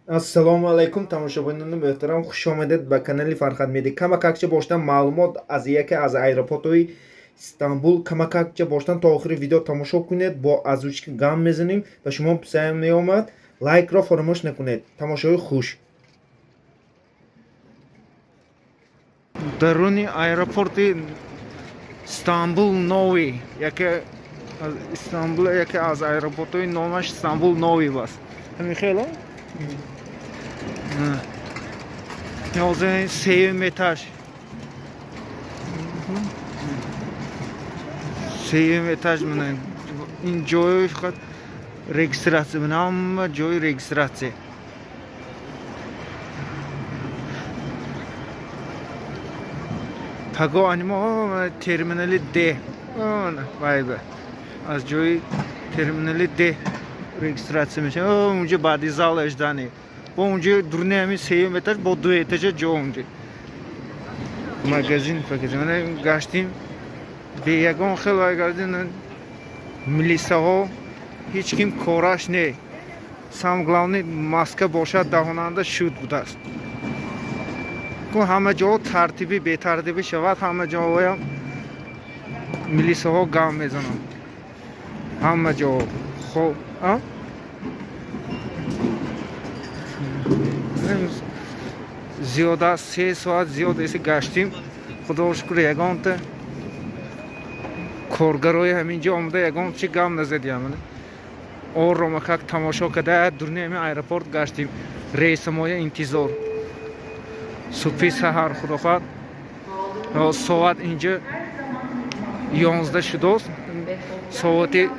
Ассалому алайкум, тамошобинони муҳтарам, хуш омадед ба канали Фархад Медиа. Камакакча бошдан маълумот аз яке аз аэропортҳои Истанбул камакакча бошдан то охири видео тамошо кунед, бо озвучка гам мезанем, ба шумо писанд меомад. Лайкро фаромӯш накунед. Тамошои хуш. Даруни аэропорти Истанбул Нови, яке аз Истанбул, яке аз аэропортҳои номаш Истанбул Нови баст. Ҳамин хело? Ҳозир сеюм этаж. Сеюм этаж мана ин ҷои фақат регистрация, мана ҳама ҷои регистрация. Паго анимо терминали Д. Вайба. Аз ҷои терминали Д регистрация мешавад. Унҷа баъди зал ожидания. Бо унҷа дуруни ҳамин сеюм этаж бо ду этажа ҷо унҷа. Магазин фақат. Мана гаштим. Бе ягон хел вай гардим милисаҳо ҳеҷ ким кораш не. Сам главный маска бошад даҳонанда шуд будааст. Ҳама ҷо тартибӣ бетартибӣ шавад, ҳама ҷоҳоям милисаҳо гам мезананд. Ҳама ҷо. Хоб, а? Зиёда аз 3 соат зиёд эси гаштим. Худоро шукр, ягонта коргарои ҳамин ҷо омада ягон чи гам назадиям. Орома как тамошо карда дурни ҳамин аэропорт гаштим. Рейсамоя интизор. Субҳи саҳар худо хоҳад соат инҷа 11 шудост. Соати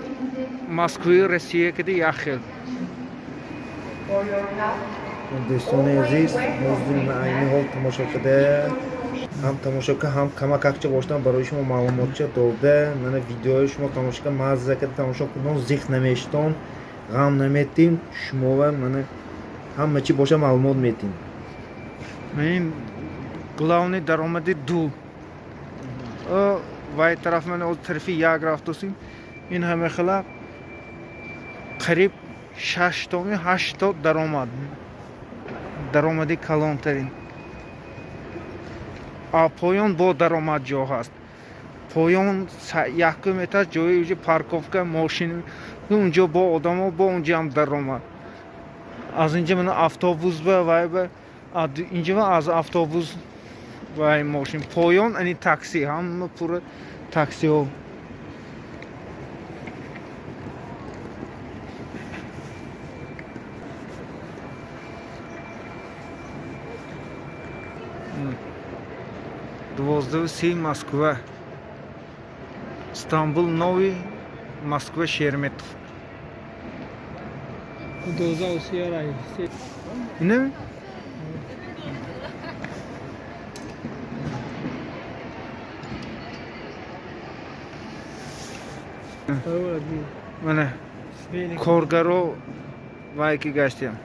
Москваи Россия кади як хел. Дӯстони азиз, ҳозир айни ҳол тамошо карда, ҳам тамошо карда, ҳам камакакча бошдан барои шумо маълумотча дода. Мана видеои шумо тамошо карда, мазза карда тамошо кунон, зиқ намештон, ғам наметим, шумова мана ҳама чи боша маълумот метим. Ин главный даромади ду. Вай тараф мана оз тарафи як рафтосим. Ин ҳама хела қариб шаштоми ҳаштто даромад. Даромади калонтарин. А поён бо даромад ҷо ҳаст. Поён якум этаж ҷои уҷа парковка мошин, унҷо бо одамо, бо унҷа ҳам даромад. Аз инҷа мана автобус ба вай ба инҷа аз автобус вай мошин поён ани такси, ҳама пурра таксиҳо. 12:30 Москва. Стамбул Нови, Москва Шереметьево. Ина? Мана коргаро вай ки гаштиям.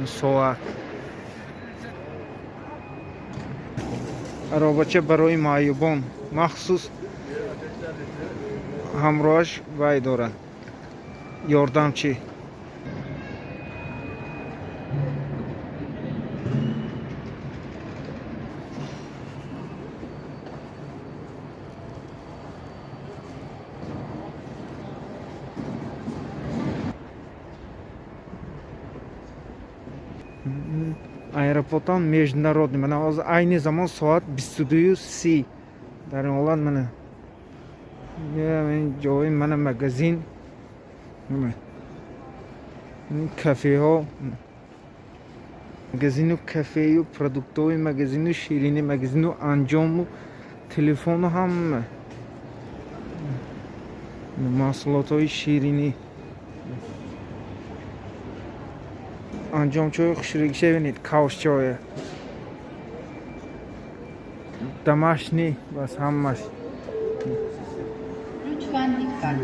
Соат. Аробача барои маъюбон махсус ҳамроҳаш вай дорад. Ёрдамчӣ. Аэропортам международный. Мана ҳозир айни замон соат 22:30. Дар ин ҳолат мана ин ҷои мана магазин, кафеҳо, магазину кафею продуктовый магазину ширини магазину анҷому телефону ҳама маҳсулотҳои ширинӣ, анҷомчои хушрӯгиша бинед, кавшчоя домашний бас ҳамаш. Lütfen dikkat.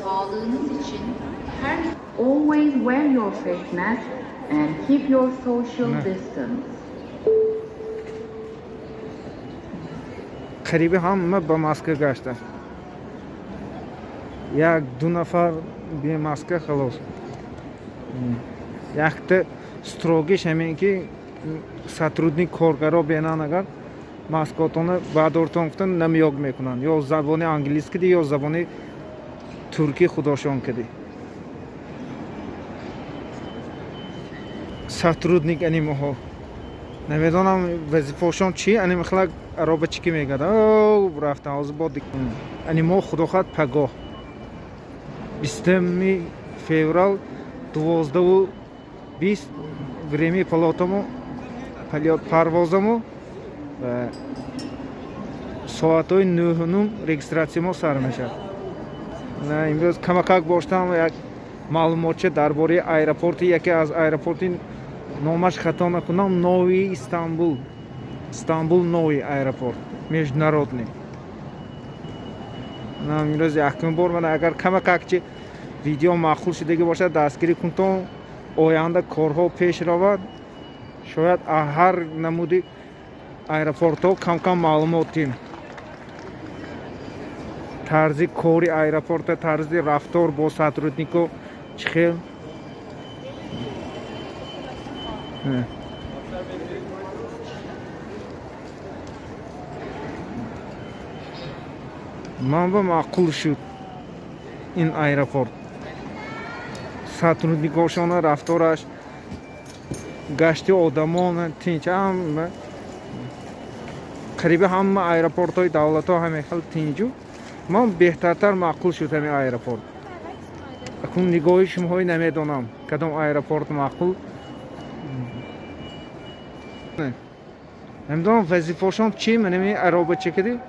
Sağlığınız için her Always wear your face mask and keep your social distance. Қариби ҳама ба маска гашта. Як ду нафар бе маска, халос. Якта строгиш ҳамин ки сотрудник, коргаро бенан, агар маскотона баъдортон гуфтан, намеёг мекунанд. Ё забони англис киди, ё забони туркӣ худошон киди. Сотрудник анимаҳо намедонам вазифаошон чи, анимахла аробачикӣ мегардад, рафтан. Ҳозир бо анимо, худо хоҳад, пагоҳ 20 феврал 12:20 время полётамо, парвозамо соатҳои 9:30 регистратсиямо сар мешавад. Имрӯз камакак боштам як маълумотча дар бораи аэропорти, яке аз аэропорти, номаш хато накунам, Нови Истанбул, Истанбул новый аэропорт международный. Имрӯз якум бор ман, агар камакакчи видео маъқул шудагӣ бошад, дастгирӣ кунтон, оянда корҳо пеш равад, шояд ҳар намуди аэропортҳо кам-кам маълумот дим, тарзи кори аэропорта, тарзи рафтор бо сотруднико чӣ хел. Ман ба маъқул шуд ин аэропорт, сотрудникошона рафтораш, гашти одамон тинч. Қариби ҳама аэропортҳои давлатҳо ҳамин хел тинҷу, ман беҳтартар маъқул шуд ҳамин аэропорт. Акун нигоҳи шумоҳои намедонам, кадом аэропорт маъқул. Намедонам вазифаошон чи, манами аробача киди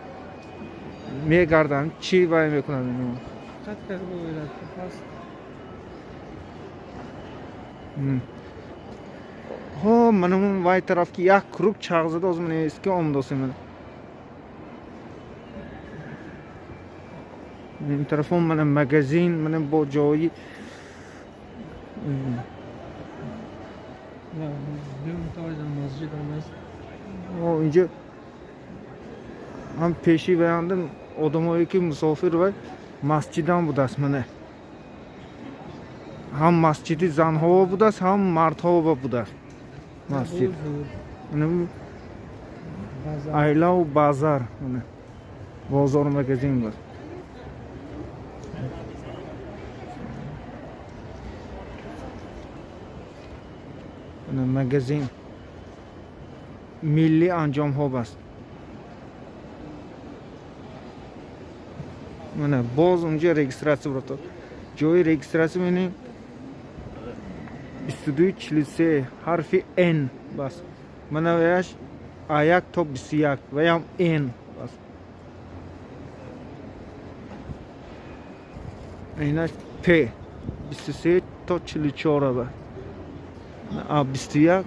мегардам, чӣ вай мекунам. Қат карда бояд ҳаст. Ҳо, манамун вай тараф ки як круг чарх зада, ҳозир ман ки омдосем. Ин тарафон мана магазин, мана бо ҷои. Масҷид ҳам аст. Инҷо ҳам пеши ваянда одамое ки мусофир, вай масҷидам будааст. Мана, ҳам масҷиди занҳо будааст, ҳам мардҳо будааст масҷид. Айлаву базар, бозор, магазин буд. Магазин миллӣ анҷомҳо баст. Мана, боз унҷа регистратсия бурато, ҷои регистратсия мебинем, 22:43, ҳарфи Н бас. Мана, ваяш А1 то 21, ваям Н бас. Инаш П 23 то 44 ба А 21.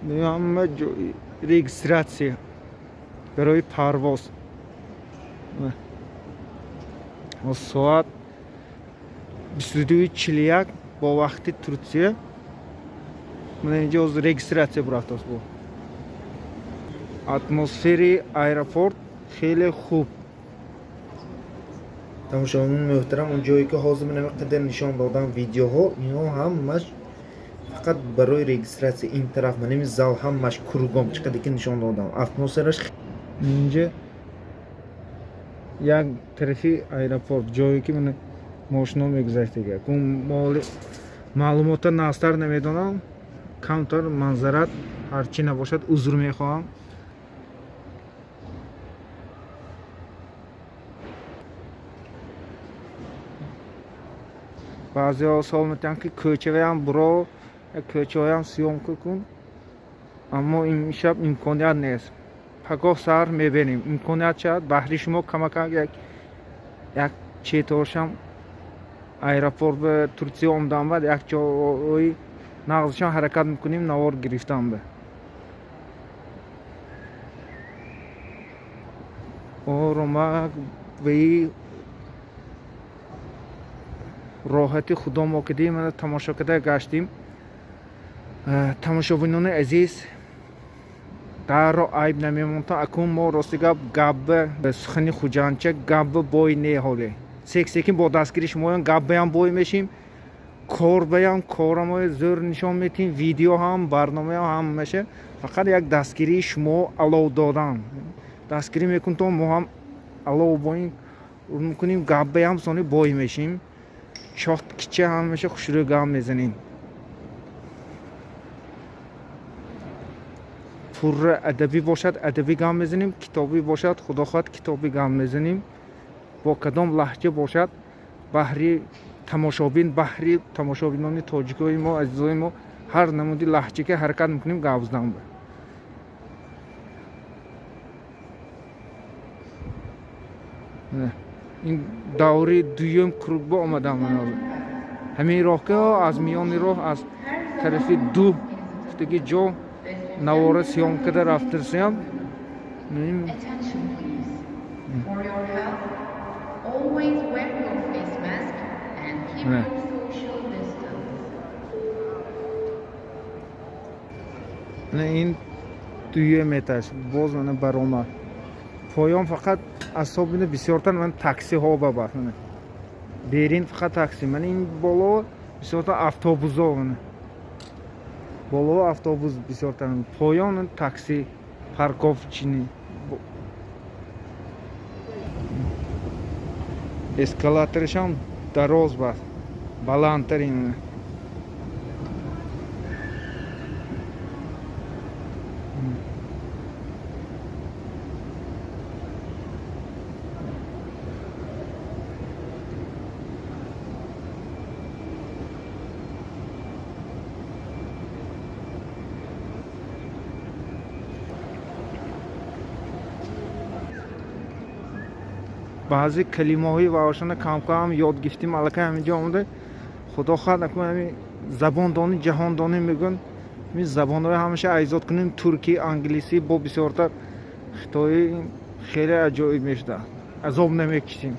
Не, ҳама ҷои регистратсия барои парвоз. Соат 22:41 бо вақти Турсия. Мана, инҷо ҳозир регистратсия бурафтааст. Бо атмосфери аэропорт хеле хуб. Тамошобинони муҳтарам, он ҷое ки ҳозир ман қадар нишон додам видеоҳо, инҳо ҳамаш фақат барои регистратсия. Ин тараф манами зал ҳамаш кругом, чӣ қадар ки нишон додам, атмосфераш. Инҷа як тарафи аэропорт, ҷое ки мана мошино мегузаштага. Маълумота нағзтар намедонам, камтар манзарат ҳарчи набошад, узр мехоҳам. Баъзеҳо суол метиҳанд, ки кӯчаваям буро, як кӯчаҳоям съёмка кун, аммо имшаб имконият нест. Пагоҳ саҳар мебинем, имконият шавад, баҳри шумо камакак як четошам аэропорт ба Турсия омадан, баъд як ҷои нағзашон ҳаракат мекунем навор гирифтан ба оромак ваи роҳати худо мо кардем, мана тамошо карда гаштем. Тамошобинони азиз. Дарро айб намемонта. Акун мо, рости гап, гапба сухани хуҷандча, гапба бой не ҳоле. Сек секин бо дастгири шумоён гапбаям бой мешим, корбаям корамои зӯр нишон метиҳем, видео ҳам, барномаам ҳамаша. Фақат як дастгирии шумо, алов додан, дастгирӣ мекунтон, мо ҳам алов боин мекунем, гапбаям сони бой мешим, чот кича ҳамаша хушрӯ гап мезанем. Пурра адабӣ бошад, адабӣ гап мезанем, китобӣ бошад, худо хоҳад, китобӣ гап мезанем. Бо кадом лаҳҷа бошад, баҳри тамошобин, баҳри тамошобинони тоҷикои мо, азизои мо, ҳар намуди лаҳҷа ки ҳаракат мекунем гап задан. Ин даври дуюм круг ба омадам. Ҳамин роҳ ки аз миёни роҳ, аз тарафи ду гуфтаги ҷо навора съём карда рафтирсиям. Attention please. For your health, always wear your face mask and keep your social distance. Ин дуюм этаж боз мана баромад. Поён фақат асобина бисёртар ман таксиҳо бабад. Берин фақат такси. Мана ин боло бисёртар автобусо, мана боло автобус бисёртар, поён такси парковочный. Эскалаторашам дароз баст, баландтарин. Баъзе калимаҳои ваошона камкам ёд гирифтем аллакай ҳаминҷо омада. Худо хоҳад, акун ҳамин забондонӣ, ҷаҳондонӣ мегӯянд, ҳамин забонҳои ҳамаша айзод кунем: туркӣ, англисӣ, бо бисёртар хитоӣ. Хеле аҷоиб мешуда, азоб намекишем.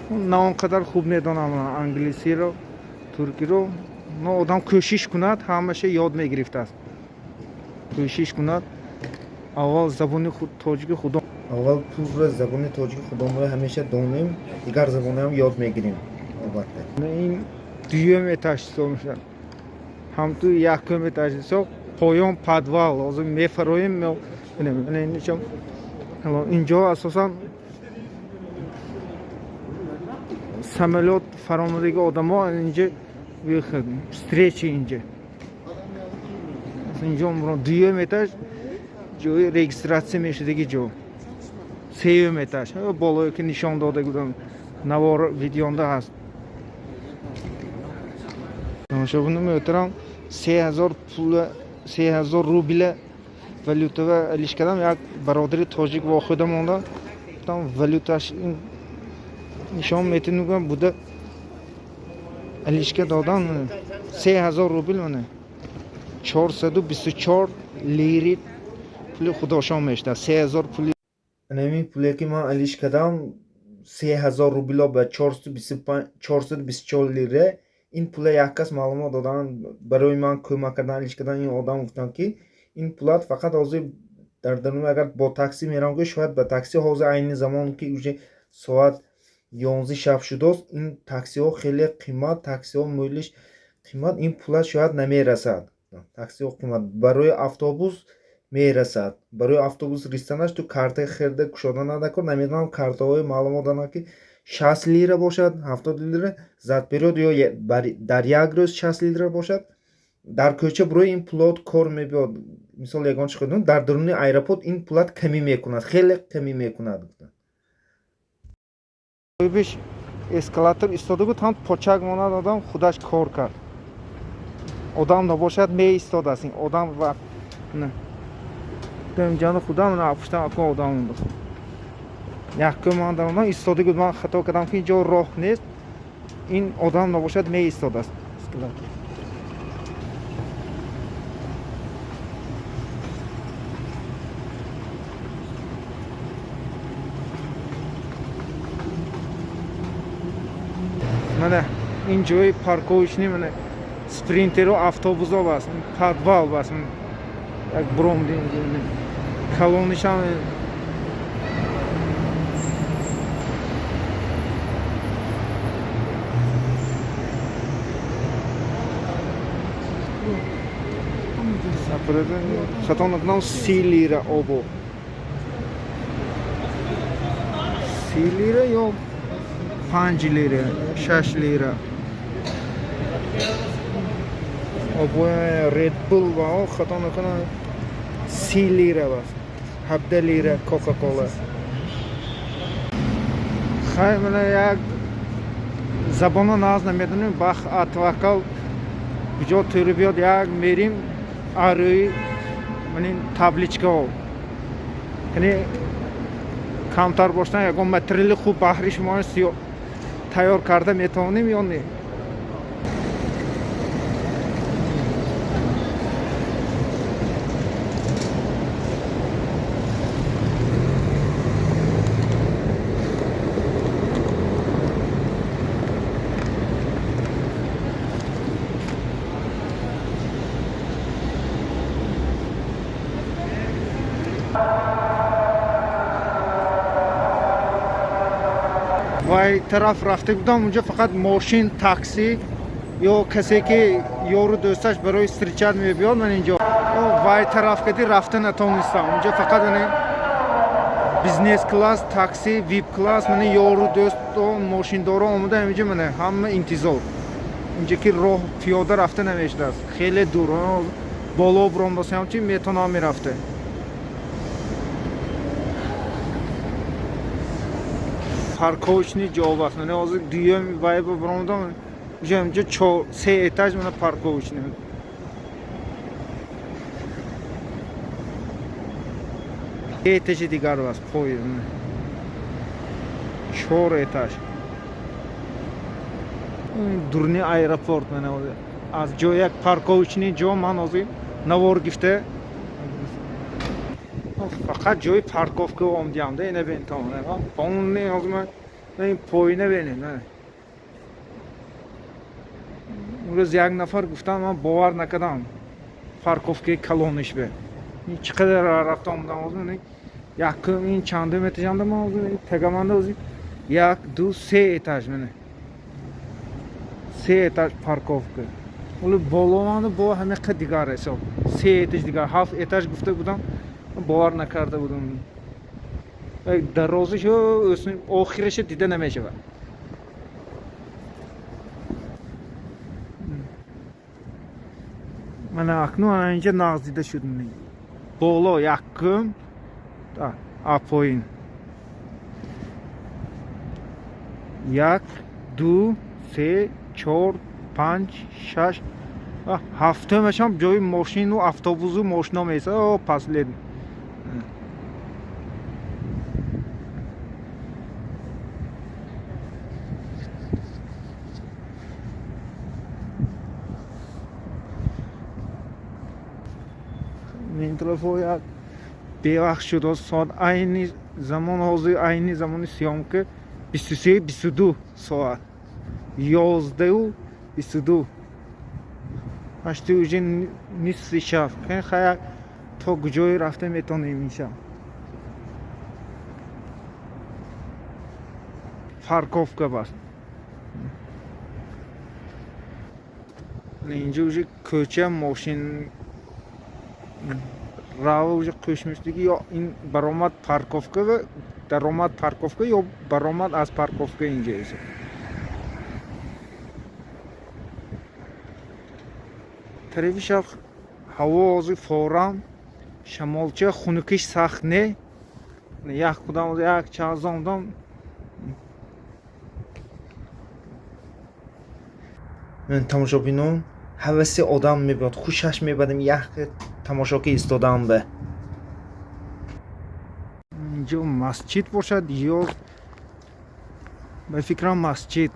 На он қадар хуб медонам англисиро, туркиро, но одам кӯшиш кунад, ҳамаша ёд мегирифтааст. Кӯшиш кунад, аввал забони тоҷики худо. Аввал пурра забони тоҷики худомро ҳамеша донем, дигар забонҳоам ёд мегирем, албатта. Ин дуюм этаж ҳисоб мешавад, ҳамту якум этаж ҳисоб, поён подвал. Ҳозир мефароем. Инҷо асосан самолёт фаромадаги одамо инҷа, встречи инҷа. Инҷо дуюм этаж ҷои регистрация мешудаги ҷо. Сеюм этаж болое ки нишон дода будам, навор видеонда ҳаст. Тамошобино муҳтарам, 3000 пула, 3000 рубля валютава алиш кардам. Як бародари тоҷик вохӯрда монда, гуфтам, валюташ нишон метинугам буда, алишка додам. 3000 рубл мана 424 лири пули худошон мешуда, 3000 пули. Ҳамин пуле ки ман алиш кардам, 3000 рубло ба 424 лира. Ин пула як кас маълумот додан, барои ман кӯмак кардан, алиш кардан. Ин одам гуфтанд, ки ин пулат фақат ҳозир дар даруни, агар бо такси мерам, ки шояд ба такси ҳозир айни замон, ки уже соат 11 шаб шудааст, ин таксиҳо хеле қимат, таксиҳо мӯлиш қимат, ин пулат шояд намерасад. Таксиҳо қимат, барои автобус мерасад. Барои автобус ристанаш ту карта хирда кушода надакор. Намедонам, картаҳои маълумот доданд, ки 60 лира бошад, 70 лира задперёд ё дар як рӯз 60 лира бошад. Дар кӯча бурои, ин пулот кор мебиёд. Мисол, ягон чи хӯрдем, дар даруни аэропорт ин пулат камӣ мекунад, хеле камӣ мекунад. Биш эскалатор истода буд, ҳам почак монад, одам худаш кор кард. Одам набошад, меистодааст ин одам ва ҷони худам пуштам акун одам буд. Якум ман даромадам, истода буд. Ман хато кардам, ки инҷо роҳ нест, ин одам набошад, меистодааст эскалатор. Мана ин ҷои парковочный, мана спринтеру автобусо баст, подвал баст. Як буромдем калонишам хато накунам 30 лира обо 30 лира ё 5 лира 6 лира обои Red Bull ва хато накунам 30 лира бас 17 лира Coca-Cola. Хай мана як забоно наз намедонем бах атвакал куҷо тӯри биёд як мерим арӯи манин табличкаҳо яъне камтар бошдан ягон материали хуб баҳри шумо тайёр карда метавонем ё не. Вай тараф рафта будам, унҷо фақат мошин, такси ё касе ки ёру дӯсташ барои встречать мебиёд. Ман инҷо вай тараф кади рафта натонистам. Унҷо фақат мана бизнес класс, такси, вип класс, мана ёру дӯсто, мошиндоро омада инҷо мана ҳама интизор. Инҷо ки роҳ пиёда рафта намешудааст, хеле дур. Боло буромдасам чи метонам мерафта. Парковочный ҷо аст. Мана ҳозир дуюм вай буромдам, уже инҷо се этаж мана парковочный. Этажи дигар аст поин. 4 этаж. Дурни аэропорт мана аз ҷои як парковочный ҷо ман ҳозир навор гифта фақат ҷои парковка омдиам да ина бинтон. Полный ҳозир ман ин поина бинед. Он рӯз як нафар гуфтам, ман бовар накардам парковкаи калониш бе. Ин чӣ қадар рафта омадам ҳозир якум ин чандум этажанда ман ҳозир тагаманда ҳозир 1 2 3 этаж мана. 3 этаж парковка. Оли боломанда бо ҳамиқа дигар ҳисоб. 3 этаж дигар, 7 этаж гуфта будам, бовар накарда будам. Дарозиш охираша дида намешавад. Мана акнун ана инҷа нағз дида шуд. Боло якум, поин 1 2 3 4 5 6 ҳафтумашам ҷои мошину автобусу мошино меиста. Паслед ин як бевақт шуд. Соат айни замон ҳозир айни замони съёмка 23:22 соат 11:22 ҳашти уже нисфи шаб. Хая то куҷое рафта метонем ин шаб. Парковка бас. Инҷо уже кӯча мошин рава уже қӯшмиштиги ё ин баромад парковка ва даромад парковка ё баромад аз парковка инҷо эса. Тарафи шаб ҳаво ҳозир форам шамолча хунукиш сахт не. Як худам як чанд омдам. Ман тамошобинон ҳаваси одам мебиёд, хушаш мебадим як тамошо ки истодам бе. Инҷо масҷид бошад ё ба фикрам масҷид.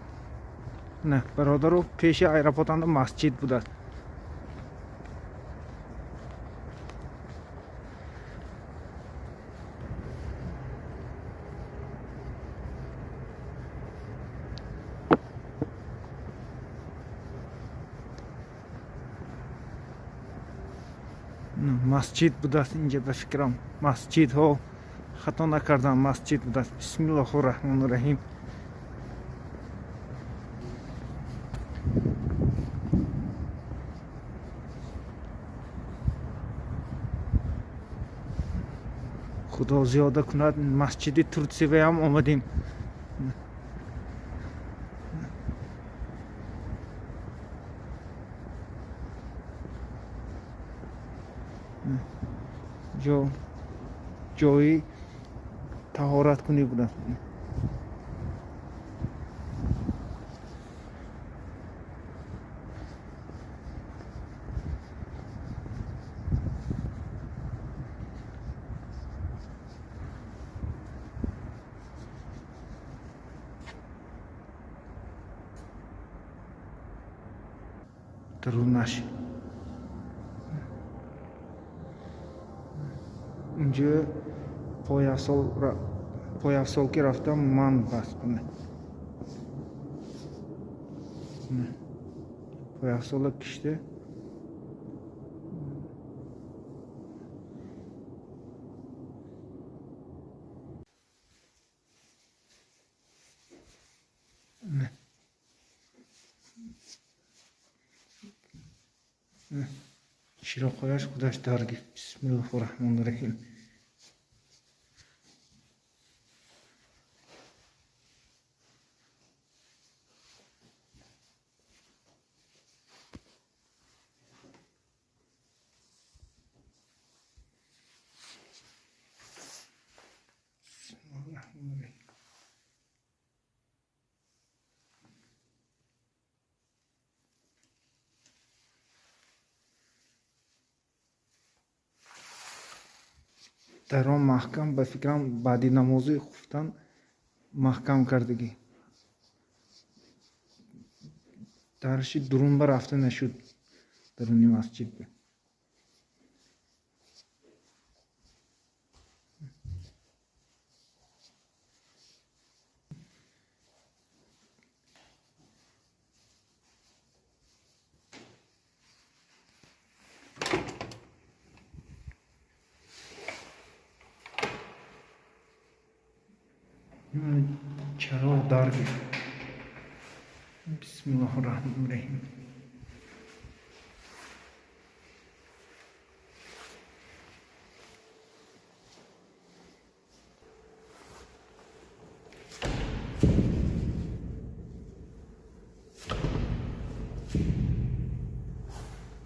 Не, бародаро, пеши аэропортанда масҷид будааст. Масҷид будааст инҷа, ба фикрам, масҷидҳо, хато накардам, масҷид будааст. Бисмиллоҳу раҳмону раҳим. Худо зиёда кунад, масҷиди Турсиваям омадем. Ҷои таҳораткунӣ будааст. Дарунаш инҷо пойафзол ки рафтам, ман бас пойафзола кишта. Чироқҳояш худаш даргир. Бисмиллоҳу раҳмони раҳим. Дар он маҳкам, ба фикрам, баъди намози хуфтан маҳкам кардагӣ. Дарши дурунба рафта нашуд, даруни масҷид. Чароғ даргир. Бисмиллоҳу раҳмони раҳим.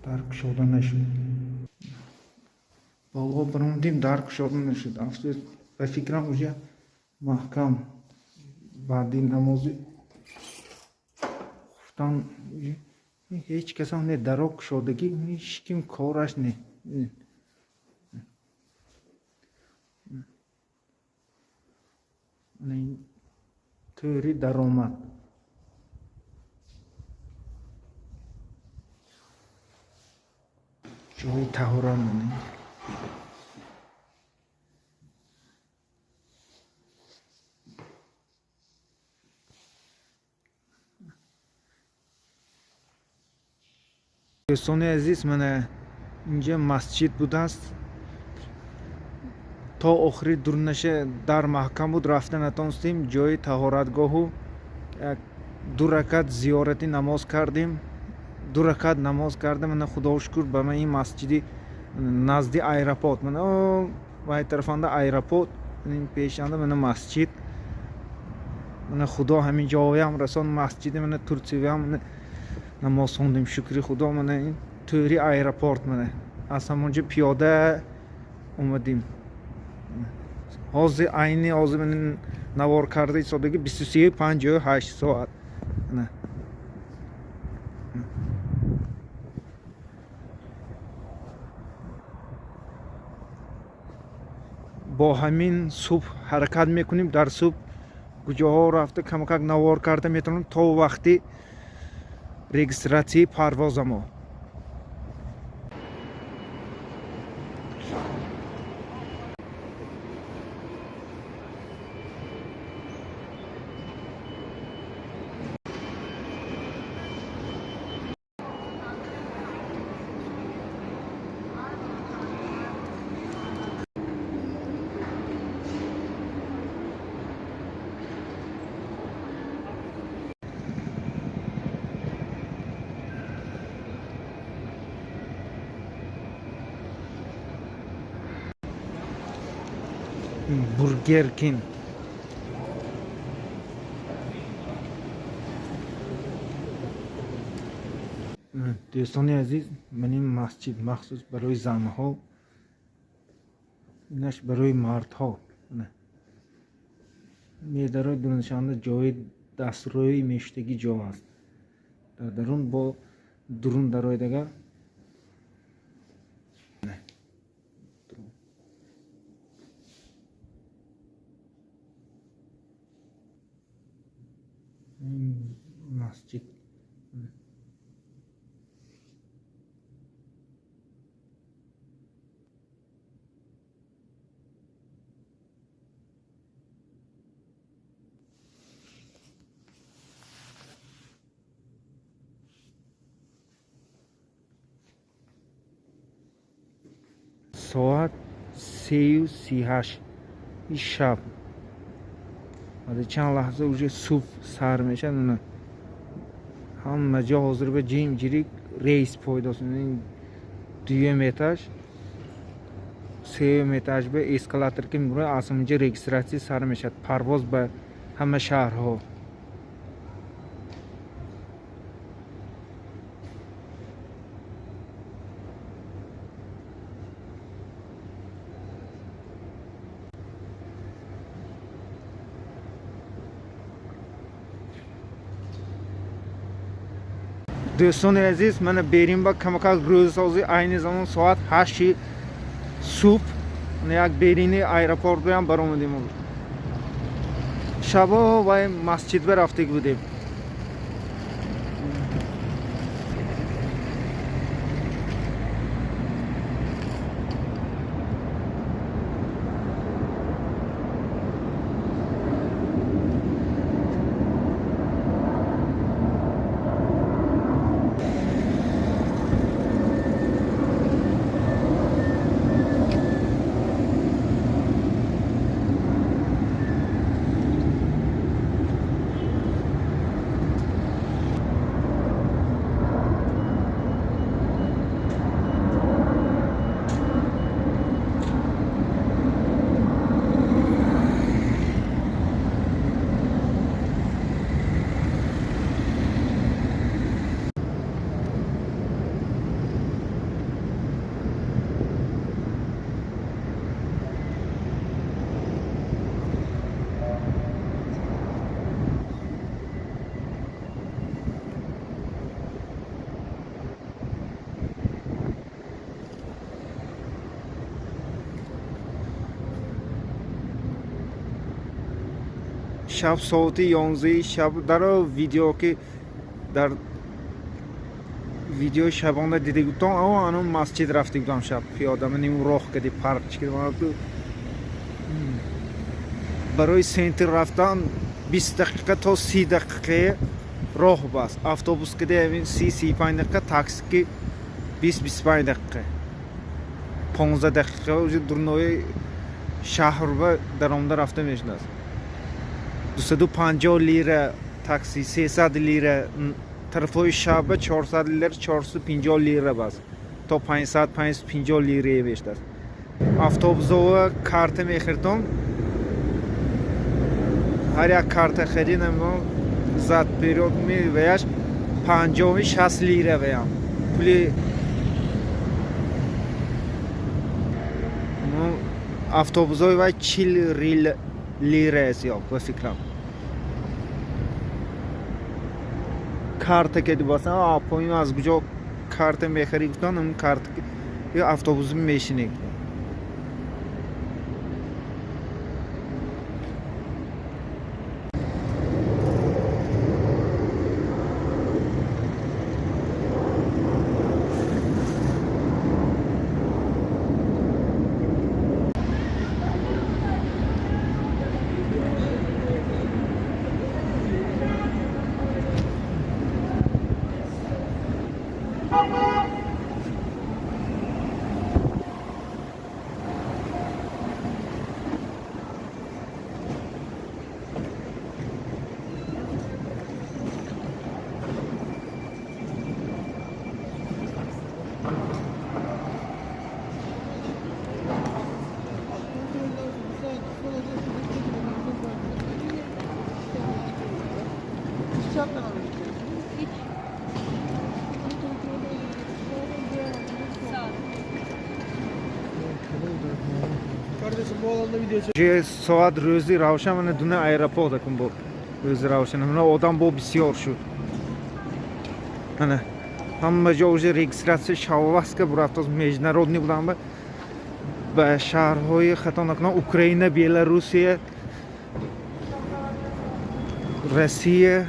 Дар кушода нашуд. Боло баромадем, дар кушода нашуд. Афсӯс, ба фикрам, уже маҳкам баъди намози хуфтан ҳеҷ касам не, даро кушодагӣ, ҳеҷ ким кораш не. Тӯри даромад. Ҷои таҳорат монем. Дӯстони азиз, мана инҷа масҷид будааст. То охири дурнаша дар маҳкам буд, рафта натонистем. Ҷои таҳоратгоҳу ду ракат зиёрати намоз кардем. Ду ракат намоз кардем. Мана, худо шукр, ба ман ин масҷиди назди аэропорт. Мана вай тарафанда аэропорт, ин пешанда мана масҷид. Мана худо ҳамин ҷоям расон, масҷиди мана Турсиям мана намоз хондем, шукри худо. Мана ин тӯри аэропорт, мана аз ҳамонҷо пиёда омадем. Ҳозир, айни ҳозир мана навор карда истодагӣ 23:58 соат. Мана бо ҳамин субҳ ҳаракат мекунем. Дар субҳ куҷоҳо рафта, камакак навор карда метавонем то вақти регистратсияи парвозамо. Бургер Кинг. Дӯстони азиз, ман ин масҷид махсус барои занҳо, инаш барои мардҳо. Медарои дурнишанда ҷои дастрӯи мештагӣ ҷо аст. Дар дарун бо дурун дароидага масҷид. Соат 3:38 шаб. Ҳозир чанд лаҳза уже субҳ сар мешавад. Ҳама ҷо ҳозир ба ҷим-ҷирик рейс пайдост. Дуюм этаж, сеюм этаж ба эскалатор ки мебурад, аз ҳаминҷо регистратсия сар мешавад. Парвоз ба ҳама шаҳрҳо. Дӯстони азиз, мана берин ба камакак рӯзсозӣ айни замон соат 8 субҳ як берини аэропорт биям баромадем. Шабо вай масҷид ба рафтаг будем. Шаб соати 11 шаб дар видео ки дар видеои шабона дида будам, ану масҷид рафта будам шаб пиёда, ман ин роҳ кади парк чикидам. Барои центр рафтан 20 дақиқа то 30 дақиқа роҳ баст. Автобус кади 30-35 дақиқа, такси ки 20-25 дақиқа, 15 дақиқа уже дурнои шаҳр ба даромада рафта мешудааст. 250 лира такси, 300 лира, тарафҳои шаба 400 лира, 450 лира бас. То 500, 550 лира мешудааст. Автобусҳо карта мехӯрдам. Ҳар як карта харид намедонам зад период меваяш 50-60 лира ваям. Пули автобусҳои вай 40 лира аст ё ба фикрам. Карта ки дибасан, поин аз куҷо карта мехарӣ гуфтан, ҳамн карта ё автобус мешинӣ. Соат рӯзи равшан, мана дуна аэропорт акун бо рӯзи равшан, мана одам бо бисёр шуд. Мана ҳама ҷо уже регистрация шавваска бурафтоз. Международный будам ба шаҳрҳои, хато накунам, Украина, Беларусия, Россия,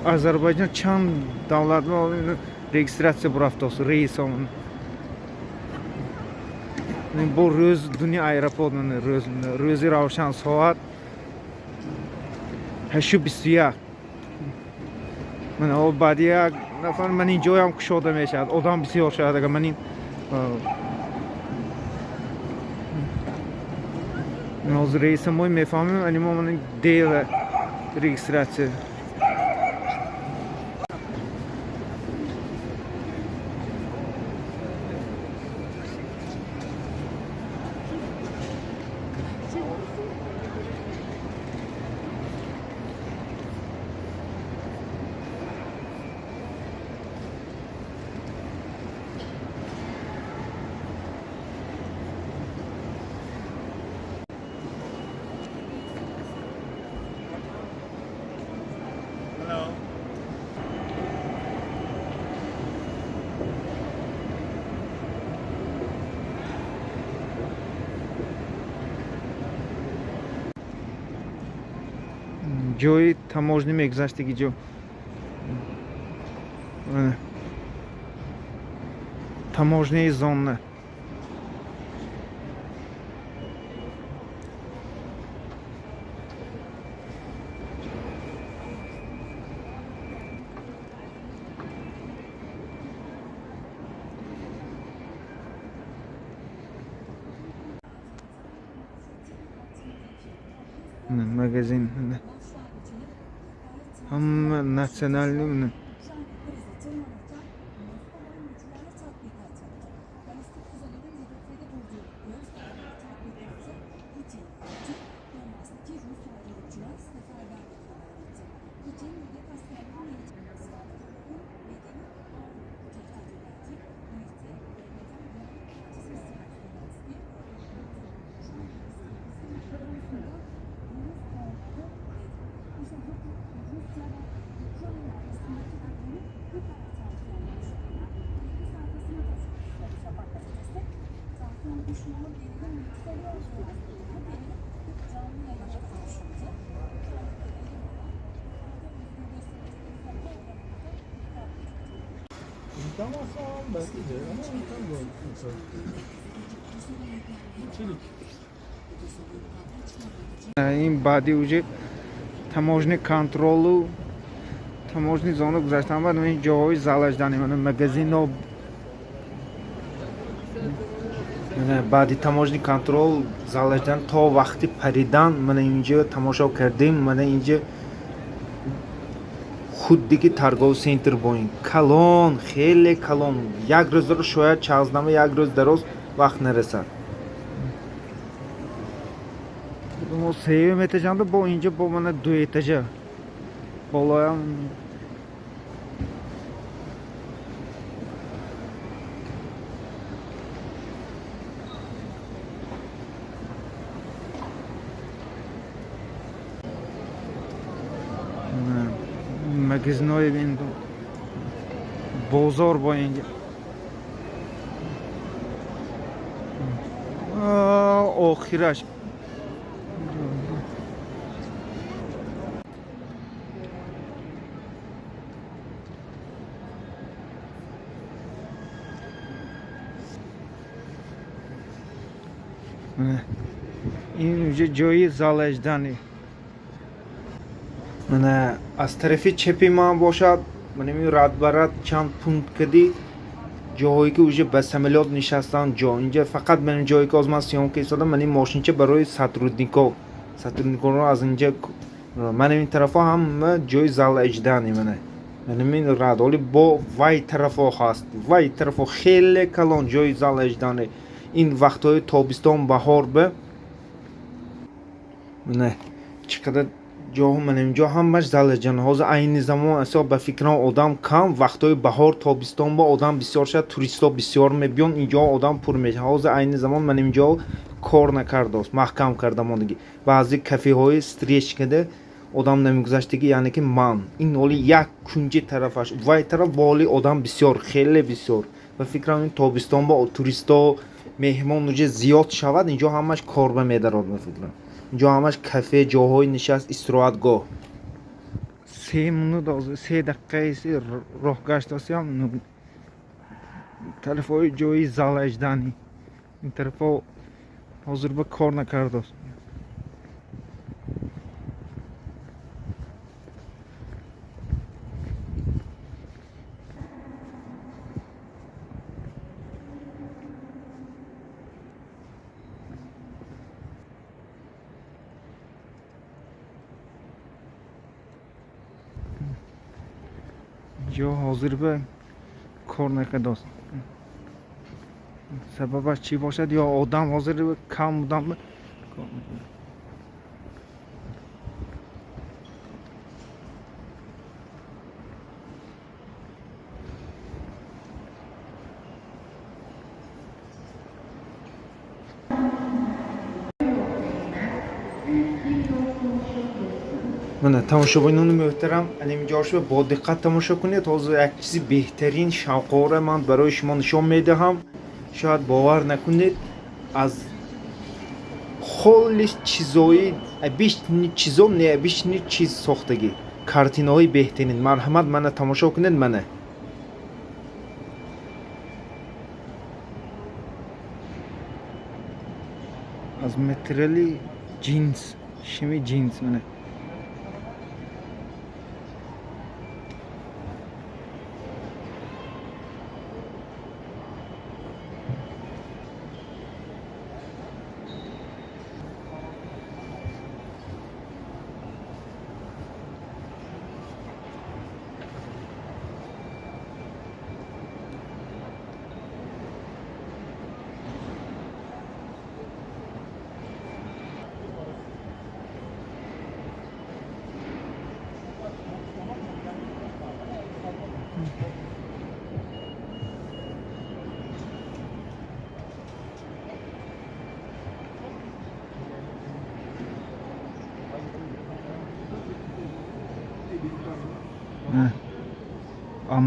Озарбойҷон, чанд давлат регистрация бурафтоз рейсо. Бо рӯз дуни аэропорт, рӯзи равшан, соат 8:21. Мана баъди як нафар ман ин ҷоям кушода мешавад, одам бисёр шавад. Агар ман ин ҳозир рейса мо мефаҳмем, ани мо ман дера регистрация. Ҷои таможня мегузаштаги ҷо, таможняи зона. Магазин ҳама национальный. İmkan varsa al belki de ama imkan yok. Çelik. Ин баъди уже таможни контролу таможни зона гузаштан баъд ин ҷоҳои зал ожидания, мана магазино. Баъди таможни контрол, зал ожидания то вақти паридан мана инҷо тамошо кардем. Мана инҷа худди ки торговый центр бо ин калон, хеле калон. Як рӯзро шояд чағзнама як рӯз дароз вақт нарасад. Мо сеюм этажанда, бо инҷо бо мана ду этажа болоям. Магазинои ин бозор бо инҷа охираш. Ин уже ҷои зал ожидания. Мана аз тарафи чепи ман бошад, мана ин рад ба рад чанд пункт кади ҷоҳое ки уже ба самолёт нишастан ҷо. Инҷа фақат ман ҷое ки ҳозир ман съёмка истодам, ман ин мошинча барои сотрудников, сотрудниконро аз инҷа. Мана ин тарафҳо ҳама ҷои зал ожидания. Мана ин рад ҳоли бо вай тарафҳо ҳаст, вай тарафҳо хеле калон ҷои зал ожидания. Ин вақтҳои тобистон, баҳор ба мана Чӣ қадар ҷоҳо, мана инҷо ҳамаш зала ҷан. Ҳозир айни замон асо ба фикрам одам кам, вақтҳои баҳор, тобистон ба одам бисёр шад, туристҳо бисёр мебиён, инҷо одам пур мешавад. Ҳозир айни замон мана инҷо кор накардааст, маҳкам карда мондагӣ. Баъзе кафеҳои стреш када одам намегузаштагӣ, яъне ки ман ин ҳоли як кунҷи тарафаш, вай тараф боли одам бисёр, хеле бисёр. Ба фикрам ин тобистон ба туристҳо меҳмон уже зиёд шавад, инҷо ҳамаш корба медарод ба фикрам. Инҷо ҳамаш кафе, ҷоҳои нишаст, истироҳатгоҳ. 3 минут, 3 дақиқаи роҳ гаштасиам тарафҳои ҷои зала ожидания. Ин тарафҳо ҳозир ба кор накардааст. Ҷо ҳозир ба кор накардааст. Сабабаш чӣ бошад? Ё одам ҳозир кам будан. Мана тамошобинони муҳтарам, ана инҷошро бо диққат тамошо кунед. Ҳозир як чизи беҳтарин шавқовара ман барои шумо нишон медиҳам. Шояд бовар накунед, аз холис чизои обычный чизо, необычный чиз сохтагӣ. Картинаҳои беҳтарин. Марҳамат, мана тамошо кунед, мана. Аз материали ҷинс, шими ҷинс, мана.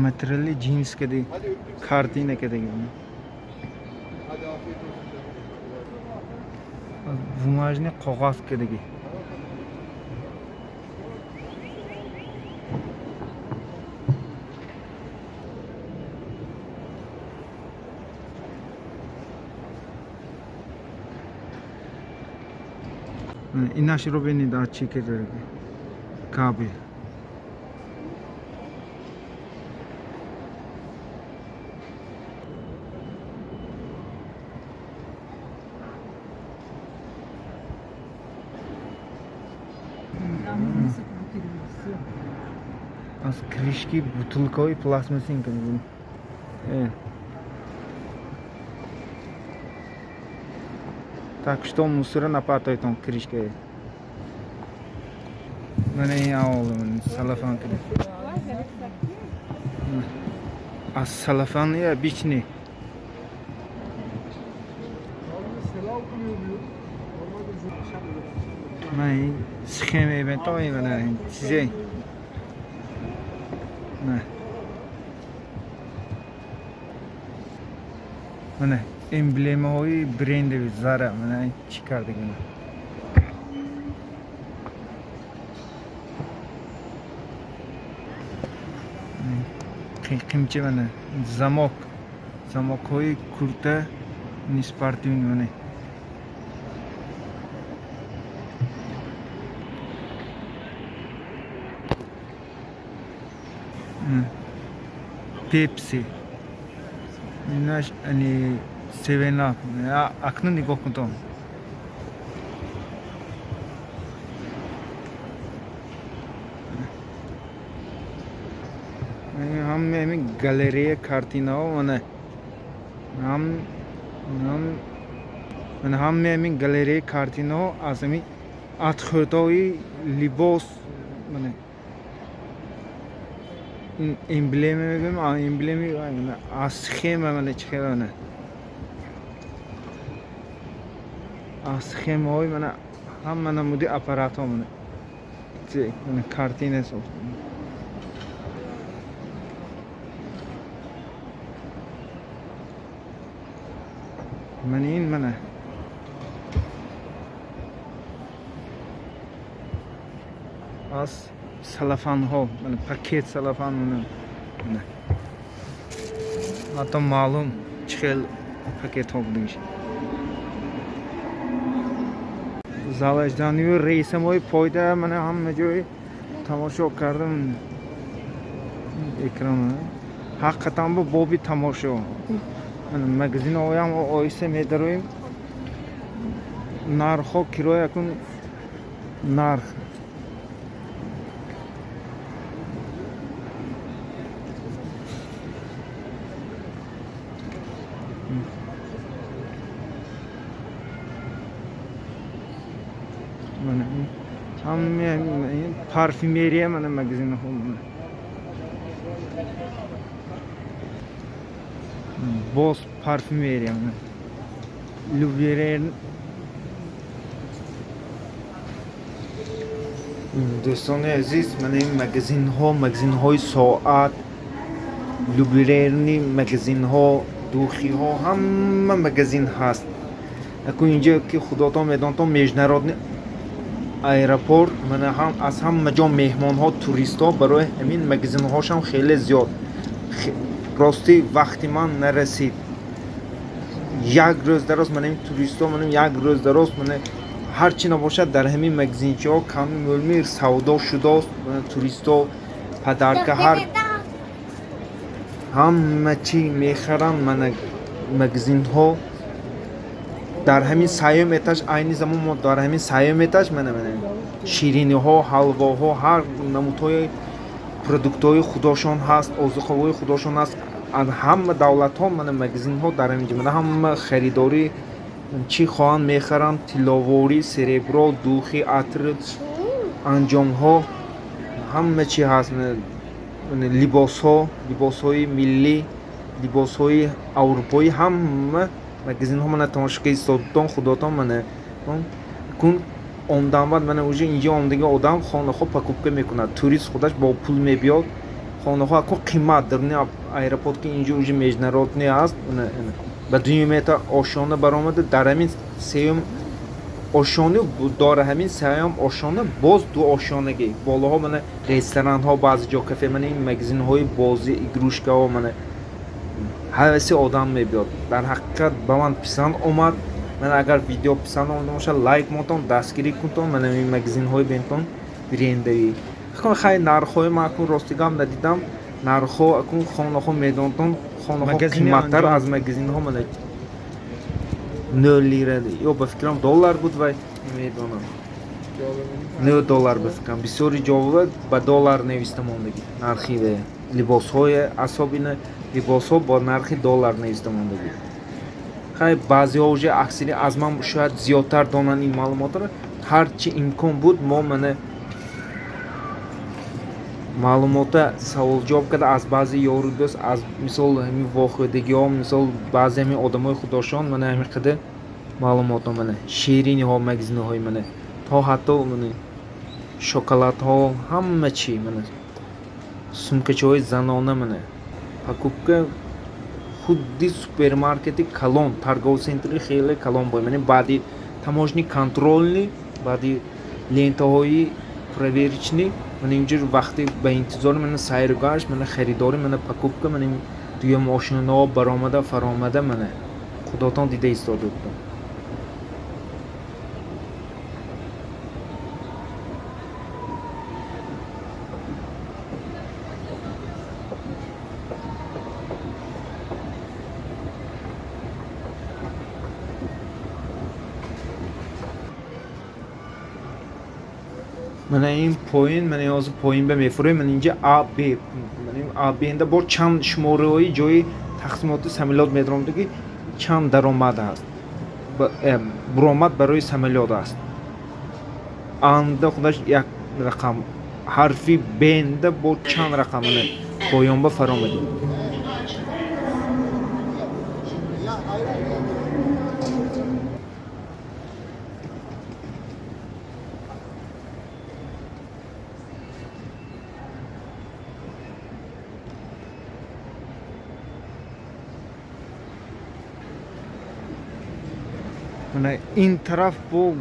Материали ҷинс кади, картина кадаги. Бумажный коғаз кадаги. Инашро бинед, аз чӣ кадаги кабел. Аз крышки бутылкаҳои пластмассин кадаги. Так что мусора напартойтон крышкае. Мана ин аввал салафан кадаги. Аз салафани обычный. Мана ин схема бентон, мана ин чизе. Мана эмблемаҳои бренди Зара, мана чӣ кардаги. Қимчи, мана замок, замокҳои курта неспортивный, мана. Пепси, инаш ани Севен Ап. Акнун нигоҳ кун. Ҳамаи ҳамин галерея картинаҳо, мана ҳам, мана ҳамаи ҳамин галереяи картинаҳо аз ҳамин Атхӯрдҳои либос, мана эмблема мегӯем, эмблеми аз схема, мана чӣ хел, мана аз схемаҳои, мана ҳама намуди аппаратҳо, мана мана картина сохта. Мана ин, мана аз салафанҳо, мана пакет салафан, мана ҳатто маълум чӣ хел пакетҳо будагиш. Зал ожиданию рейсамои пойда, мана ҳама ҷой тамошо кардам, экран ҳақиқатан бо боби тамошо. Мана магазинҳоям оҳиста медароем, нархҳо, кироя кун, нарх. Мана ҳама парфюмерия, мана магазинҳо, мана боз парфюмерия, мана люверен. Дӯстони азиз, мана ин магазинҳо, магазинҳои соат, ювелирный магазинҳо, духиҳо, ҳама магазин ҳаст. Акун инҷо ки худотон медонтон, международный аэропорт, мана ҳам аз ҳама ҷо меҳмонҳо, туристҳо, барои ҳамин магазинҳошам хеле зиёд. Ростӣ, вақти ман нарасид. Як рӯз дароз мана ин туристҳо, мана як рӯз дароз, мана ҳар чӣ набошад, дар ҳамин магазинчаҳо ками мӯлми савдо шудааст. Мана туристҳо подарка, ҳар ҳама чӣ мехаранд. Мана магазинҳо дар ҳамин сеюм этаж, айни замон мо дар ҳамин сеюм этаж. Мана шириниҳо, ҳалвоҳо, ҳар намудҳои продуктҳои худошон ҳаст, озуқаҳои худошон ҳаст, аз ҳама давлатҳо. Мана магазинҳо дар ҳамин ҷо, мана ҳама харидорӣ чӣ хоҳанд мехаранд: тилловорӣ, серебро, духи, атр, анҷомҳо, ҳама чӣ ҳаст. Мана либосҳо, либосҳои миллӣ, либосҳои аврупоӣ, ҳама магазинҳо. Мана тамошо ка истодтон худотон. Мана кун омдан баъд, мана уже инҷо омдаги одам хонаҳо покупка мекунад. Турист худаш бо пул мебиёд, хонаҳо акун қимат даруни аэропорт, ки инҷо уже международный аст. Ба дуюм этаж ошёна баромада, дар ҳамин сеюм ошёна, дора ҳамин сеюм ошёна боз ду ошёнагӣ болоҳо, мана ресторанҳо, баъзе ҷо кафе, мана ин магазинҳои бозӣ, игрушкаҳо, мана ҳаваси одам мебиёд. Дар ҳақиқат ба ман писанд омад. Мана агар видео писанд омада бошад, лайк монтон, дастгирӣ кунтон. Мана ин магазинҳои бентон брендавӣ. Хай, нархҳои ман акун рости гап надидам, нархҳо акун хонаҳо медонтон, хонаҳо Магазини қиматтар анҷом. аз магазинҳо, мана 0 лира ё ба фикрам доллар буд, вай намедонам, 9 доллар ба фикрам. Бисёри ҷоба ба доллар нависта мондагӣ нархи либосҳои, асобина либосҳо бо нархи доллар нависта мондагӣ. Хай, баъзеҳо уже аксари аз ман шояд зиёдтар донанд ин маълумотро. Ҳар чи имкон буд, мо мана маълумота саволҷавоб карда аз баъзе ёру дӯст, аз мисол ҳамин вохӯрдагиҳо, мисол баъзе ҳамин одамои худошон, мана ҳамин қадар маълумотҳо. Мана шириниҳо, магазинҳои, мана то ҳатто мана шоколадҳо, ҳама чӣ, мана сумкачаҳои занона, мана покупка, худди супермаркети калон, торговый центри хеле калон бо. Мана баъди таможенный контрольный, баъди лентаҳои проверочный, мана инҷо вақте ба интизори, мана сайру гашт, мана харидорӣ, мана покупка, мана дуюм мошинаҳо баромада фаромада, мана худотон дида истода будам. Мана ин поин, мана ҳозир поин ба мефурӯем. Мана инҷа А, Б, мана ин А, Б инда бо чанд шумораҳои ҷои тақсимоти самолёт медаромада, ки чанд даромад аст, буромад барои самолёт аст. Анда худаш як рақам, ҳарфи Бнда бо чанд рақам поёнба фаромадем. Ин тараф бо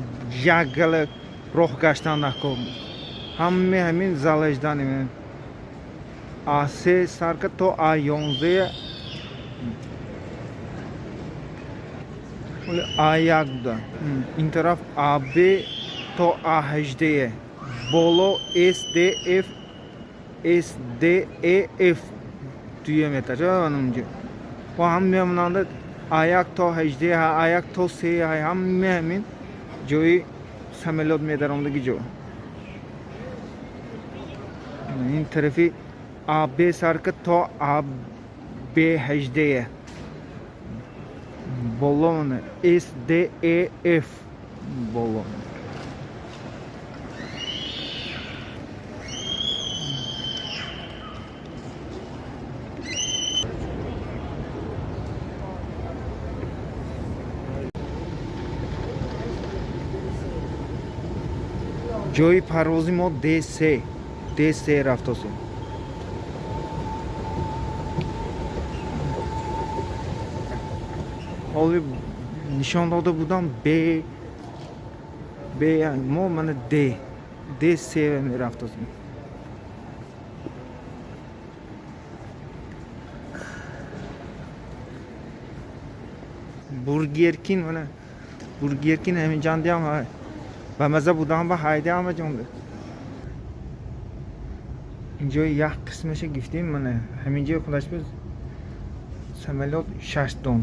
як гала роҳ гаштан накун, ҳаме ҳамин залаждани А3 сарка то А11, А1 буда. Ин тараф АБ то А18, боло СДФ, СДЕФ, дуюм этаж анунҷо ва ҳаме монанда А1 то 18, А1 то С, ҳаме ҳамин ҷои самолёт медаромдаги ҷо. Ин тарафи АБ сарка то АБ 18, боло СДЕФ боло. Ҷои парвози мо Д3, Д3 рафтосем. Ҳоли нишон дода будам Б, Б, мо мана Д, Д3 мерафтосем. Бургеркин, мана Бургеркин ҳамин ҷандиам ҳай. Ба маза будам, ба ҳайда ҳама ҷонда. Инҷо як қисмаша гифтем, мана ҳамин ҷои худаш буд самолёт шаш дон,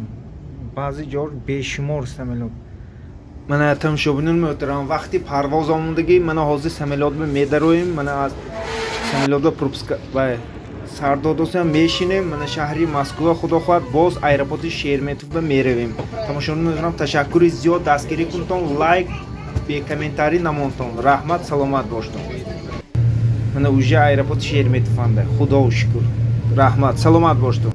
баъзе ҷо бешумор самолёт. Мана, тамошобинон муҳтарам, вақти парвоз омодагӣ. Мана ҳозир самолёт медароем, мана аз самолётба пропуск ва сардодосиам мешинем. Мана шаҳри Москва, худо хоҳад, боз аэропорти Шереметьево меравем. Тамошобинон муҳтарам, ташаккури зиёд, дастгирӣ кунтон, лайк бе комментарий намонтон. Раҳмат, саломат боштон. Мана уже аэропорти Шереметьеванда, худо шукр. Раҳмат, саломат боштон.